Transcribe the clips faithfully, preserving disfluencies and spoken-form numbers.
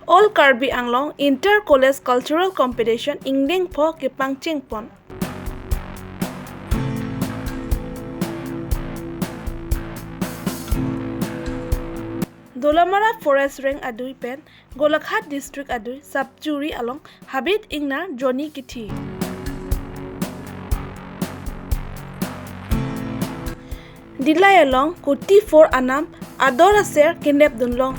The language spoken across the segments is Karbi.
All Karbi Anglong Inter College Cultural Competition ingdeng pho kepangcheng pon. Dolamara Forest Range adui pen Golaghat District adui Sapjuri along habit ingnar jonni kithi. Dillai along kuti four anam ador aser kenep dunlong.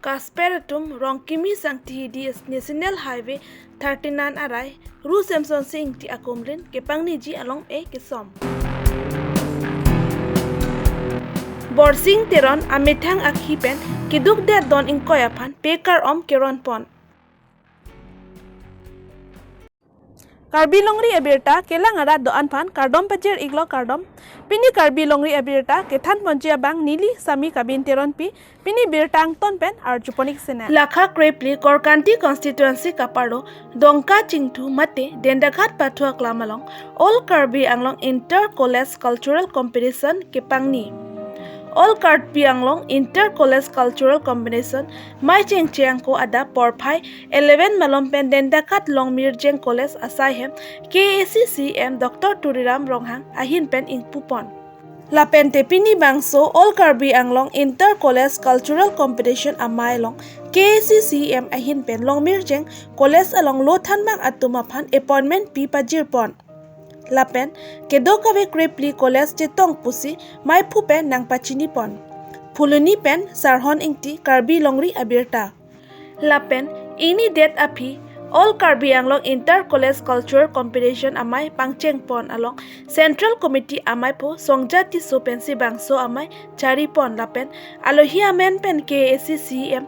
Kasper atum Rongkimi Sangtihi D S National Highway thirty-nine arai Ru Semson Sing Ingti akumlin kepangniji along e kesom. Borsing Teron amethang akhi pen keduk det don ingkoi aphan pekar om keron pon. Karbi Longri abirta kelang arat do-an aphan kardom pajir iklo kardom. Pini Karbi Longri abirta kethan ponji abang neli Sami Kabin Teronpi, pini birta angton pen arju pon ik sena. Lakha krephli Korkanthi constituency kaparlo Dongka Chingthu mate Dendaghat pathu aklam along All Karbi Anglong Inter College Cultural Competition kepangni. All Karbi Anglong Inter College Cultural Competition mei chengcheng ko adap porphai eleven malom pen Dendaghat Longmirjeng College asai hem K A A C C E M Doctor Tuliram Ronghang ahin pen ingpu pon. Lapen te pini bangso All Karbi Anglong Inter College Cultural Competition amei along K A A C C E M ahin pen Longmirjeng College along lo thanbang atum aphan appointment pi pajir pon. Lapen kedo kave krephli college chetong pusi meiphu pen nangpachini pon. Phuloni pen Sarhon Ingti, Karbi Longri abirta. Lapen ingni det aphi All Karbi Anglong Inter College Cultural Competition amei pangcheng pon along Central Committee ameiphu Songja Tisso pensi bangso amei chari pon lapen alohi amen pen K A A C C E M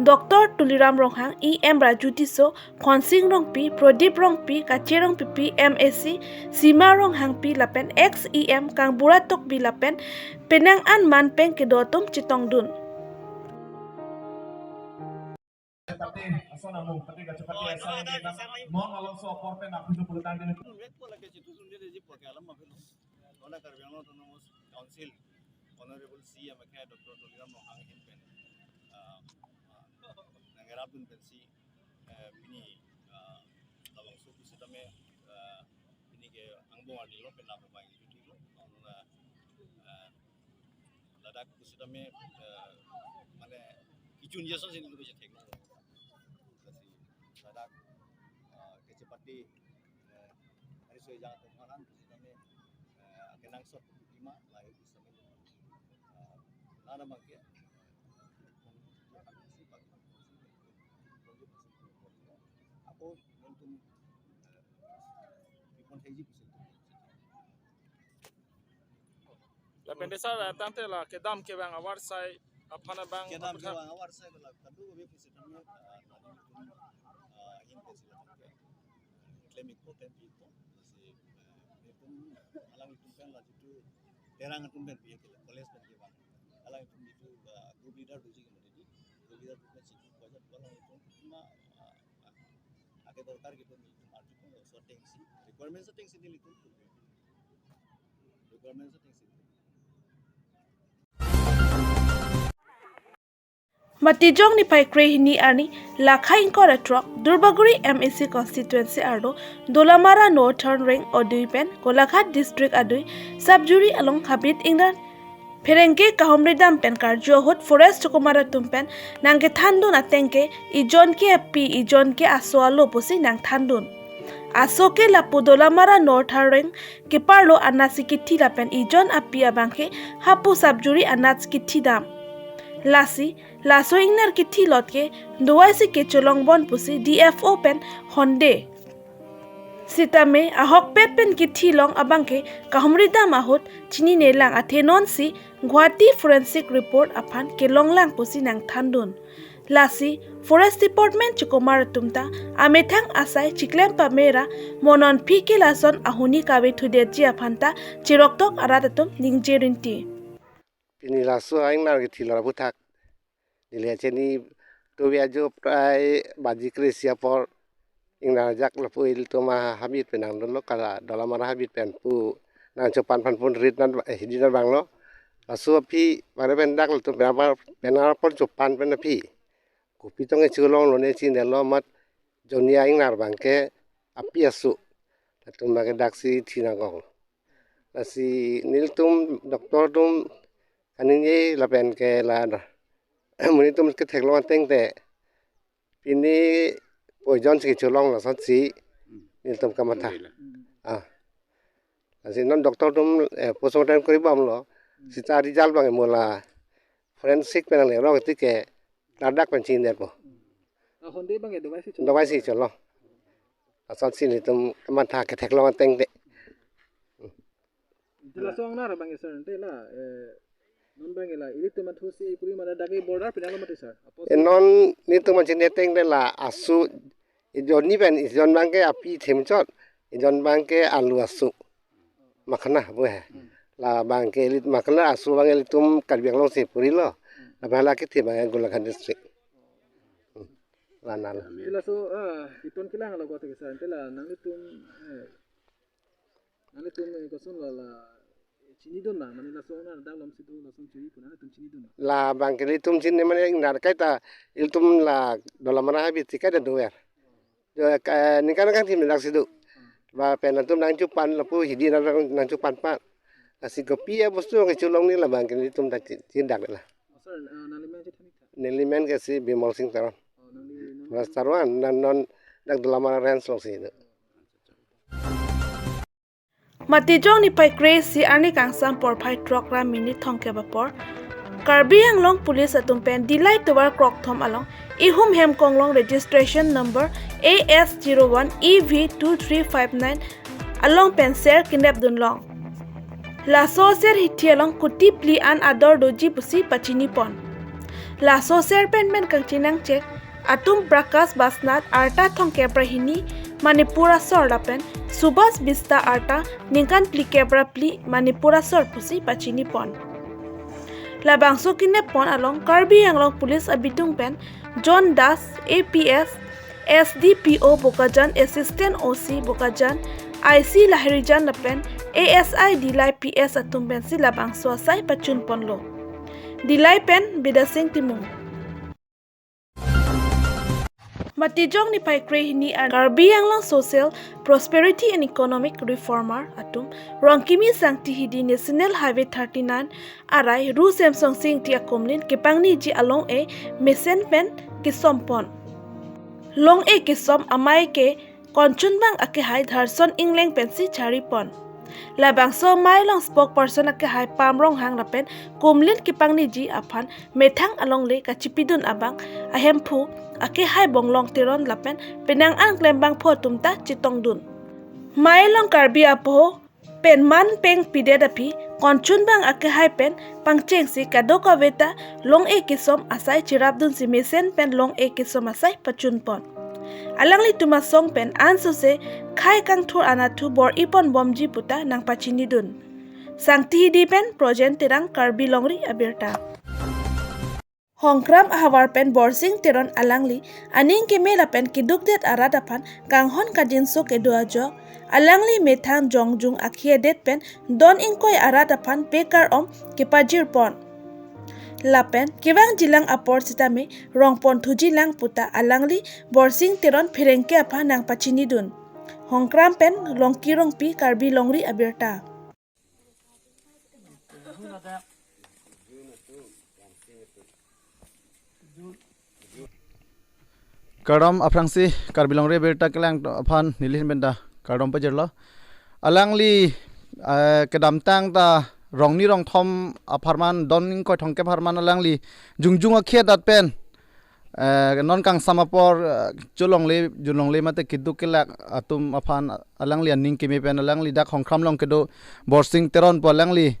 Doctor Tuliram Ronghang, E M Raju Tisso, Khonsing Rongpi, Prodip Rongpi, Kache Rongpipi, M A C Sima Ronghangpi lapen ex E M Kangbura Tokbi lapen penang an man pen kedo atum chetongdun. Pati, ason amung, pati kachepati asai ini kan. Mon along so apor pen aphi tu pulutan din. Nona Karbi Anglong Autonomous Council, Honorable C E M akhe Doctor Tuliram Ronghang ahin pen, ah, ah, nangerapdun pensi, eh, pini, ah, labangso pusitame, ah, pini ke angbong arni lo pen labang juti lo, nona, ah, ladak pusitame, eh, mane kichun jason sini lo bisa thek lo. Kasi ladak, eh, kachepati, eh, hari soi jang atum aphan pusitame, eh, akenangsot lima lahir pusitame, eh, lana bangke, eh, ako nonton, eh, ipon theji pusitame. Lapen desa tangte la kedam kevang avarsai aphan abang kedam apakha kevang avarsai la kadu kave pusitame, ah, tadi itum, ah, ahin pensi la tangte klem ikpo klem ikpo si, ah, itum alanglitum pen la jitu Terang atum pen pi ke la college pen kevang. Alanglitum jitu, ah, group leader doji ke mati di. Group leader group pen siki ko ja alanglitum ma, ah, ah, ake dorkar ke itum itum arju ko so atengsi requirement so atengsi nelitum. Requirement so atengsi. Matijong niphai krehini arni lakha ingkoi ra throk Durbagori M A C constituency arlo Dolamara Northern Range adui pen Golaghat District adui Sapjuri along habit ingnar pherangke kahumri dam pen karju ahut forest chukumar atum pen nangkethandun ateng ke ijon ke api ijon ke aso alo pusi nangthandun. Aso ke lapu Dolamara Northern Range keparlo anatsi kithi lapen ijon api abangke hapu Sapjuri anat kithi dam. Lasi laso ingnar kithi lot ke duaisi kecholong bon pusi D F O pen honde. Sitame ahokpet pen kithi long abangke kahumri dam ahut chinine lang athe nonsi Guwahati forensic report aphan kelong lang pusi nangthandun. Lasi Forest Department chukumar atum ta amethang asai chiklem pamera mo non aphi ke lason ahuni kave thudetji aphan ta chiroktok arat atum ningje rinti. Pini laso ingnar kithi lo ra aphuthak. Neli achini tuvi ajo prai baji kre-isi apor ingnar jak lapu ilitum ahabit pen nangdunlo kala Dolamara habit pen pu Nangchopan aphan pon rit nan, eh, hidi nan vanglo. Laso aphi mane pen dak latum pen apar, pen apar chopan pen aphi. Kopi tong kecho longlo ne chinilo amat joni a-ingnar abang ke api aso. Latum abang ke daksi thi nangkok. Lasi nelitum doctor atum kaningje lapen ke la monit atum ketheklong ateng te pini poison si kecho long lasonsi nelitum kamatha. Ah. Lasi non doctor atum, eh, postmortem kori bomlo. Seta result abang ke mo la forensic pen nangle rong ti ke ladak pen chinine po. Ah, honde abang ke dawai si cho. Dawai si cholo. Lasonsi nelitum kamatha ketheklong ateng te. Ante laso a-ingnar abang ke sir, ante la, eh, non abang ke la, ilitum athusi ipuri mane dak ke border pinanglo mati sir. Apot eh, non nelitum chinine ateng te la aso, ejon ni pen, ejon abang ke api themchot, ejon abang ke alu aso. Makhana, bu he. Labang ke elit makhana aso abang ilitum Karbi Anglong si purilo. Labang la kethe abang Golaghat district. Hmm. La nalo. Ante laso, ah, iton kelang lo ko te sir, ante la nanglitum, eh, nanglitum, eh, koson la la, eh, chinidun ma, mane laso a-ingnar dak along si do, laso chiri pu nanglitum chinidun ma. Labang ke ilitum chini mane ingnar kaita ilitum la Dolamara habit si kaita dover. Jo, eh, ningkan kangthim daksi do. Ba pen atum nangchopan lapu hidi nang, nangchopan pa. Lasi kopi abostu kecho long ni labang ke nelitum ta chi-, chinidakle. Sir, eh, nangli men chethan ik tha? Neli men ke si Bimol Sing Teron. Oh, nangli, nangli. Mas Teron, non, non dak Dolamara range along si do. Matijong niphai kre-isi arni kangsam porphai throk ra minit thomkep apor Karbi Anglong Police atum pen Dillai tovar krokthom along ihum hem konglong registration number A S zero one E V two three five nine along pen ser kinep dunlong. Laso ser hithi along kuti phli an ador doji pusi pachini pon. Laso ser pen pen kangchinang chek atum Prakash Basnath arta thomkep ra hini Manipur asor lapen Subhas Bista arta ningkan phlikep ra phli Manipur asor pusi pachini pon. Labangso kinep pon along Karbi Anglong Police abidung pen John Das, A P S, S D P O Bokajan, Assistant O C Bokajan, I C Lahirijan lapen A S I Dillai P S atum pensi labangso asai pachun ponlo. Dillai pen Bidasing Timung. Matijong niphai kre-hini an Karbi Anglong Social Prosperity and Economic Reformer atum Rongkimi Sangti Hidi National Highway thirty-nine arai Ru Semsonsing Ingti akumlin kepangniji along-e mesen pen kesom pon. Long-e kesom amei ke Konchunbang akehai Dharson Engleng pensi chari pon. Labangso amei along spokesperson akehai Pam Ronghang lapen kumlin kepangniji aphan methang alongle kachipidun abang ahemphu akehai Bonglong Teron lapen penang an klembangphu atum ta chetongdun. Amei along Karbi apo pen man peng pidet aphi Konchunbang akehai pen pangchengsi kadokave ta long-e kesom asai cherapdunsi mesen pen long-e kesom asai pachun pon. Alanglitum asong pen ansose khei kangthur anatthu bor-i pon bomji puta nangpachinidun. Sangti Hidi pen Projen Terang, Karbi Longri Abirta. Hongkram ahavar pen Borsing Teron alangli aning keme lapen kedukdet arat aphan kanghon kangjinso kedo ajok alangli methang jongjung akhedet pen don ingkoi arat aphan pekar om kepajir pon. Lapen kevangjilang apor sitame rongpon thujilang puta alangli Borsing Teron pherangke aphan nangpachinidun. Hongkram pen Longki Rongpi, Karbi Longri Abirta. Kardom aphrangsi Karbi Longri Abirta kelang aphan nelihin pen ta kardom pajirlo. Alangli, eh, kedamtang ta rongni rongthom apharman don ingkoi thomkep apharman alangli jongjung akhedet pen eh, non kangsam apor, eh, cholongle, junlongle mate keduk kelak atum aphan alangli aning keme pen alangli dak Hongkram along kedo Borsing Teron pu alangli,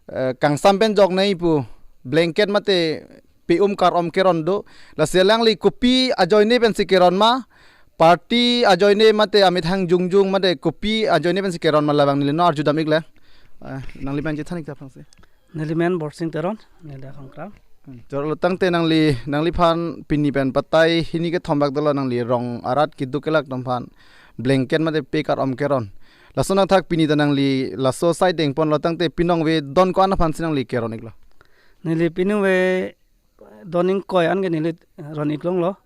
eh, kangsam pen joknei pu blanket mate pe-um kar-om keron do. Lasi alangli kopi ajoine pensi keron ma, party ajoine mate amethang jongjung mate kopi ajoine pensi keron ma labang neli non arjudam ikle. Eh, nangli men chethan ik ta aphrangsi. Neli men Borsing Teron, neli Hongkram. Chorlo tangte nangli, nangliphan pini pen patai hini kethom bak dolo nangli rong arat keduk kelak atum aphan blanket mate pekar om keron. Lason athak pini ta nangli laso side dengponlo, tangte pinongve don ko-an aphansi nangli keron iklo? Neli pinongve don ingkoi an ke neli ron iklonglo.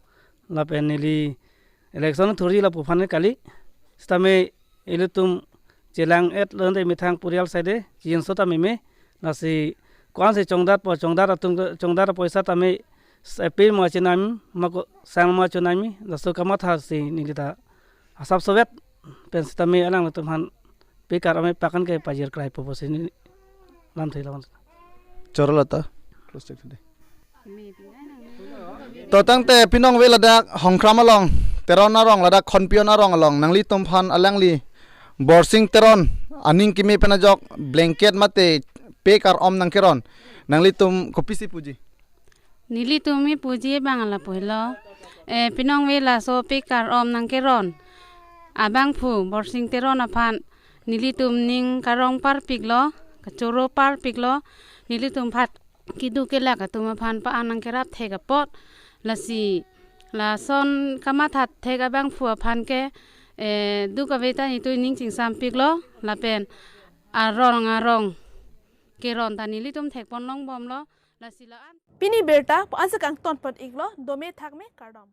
Lapen neli election thurji lapu aphan kali. Sitame ilitum chelang-etlo tangte methang purial side, chinso ta meme. Lasi ko-ansi chongdatpo, chongdat atum, chongdat apoisa tame, apei ma chenam, ma ko sang ma chenam, laso kamatha si neli ta asap sovet pen sitame alanglitum aphan pekar ame pakan ke pajir kraipo pusi neli lamthe lawan. Chorolo ta. Close check today. To tangte pinongve ladak Hongkram along, Teron arong, ladak Khonpion arong along nanglitum aphan alangli Borsing Teron aning keme pen ajok blanket mate pekar-om nangkeron. Nanglitum kopisi puji? Nelitum kepuji abang lapulo. Eh, pinongve laso pekar-om nangkeron abangphu Borsing Teron aphan nelitum ning karong parpiklo, kachoro parpiklo, nelitum phat keduk kelak atum aphan pa-an nangkerap thek apot, lasi lason kamatha thek abangphu aphan ke, eh, duk ave ta nelitum ning chingsampiklo, lapen arong arong keron ta nelitum thekpon longbomlo, lasi la-an. Pini birta pu ansa kangton pon iklo, dome thakme, kardom.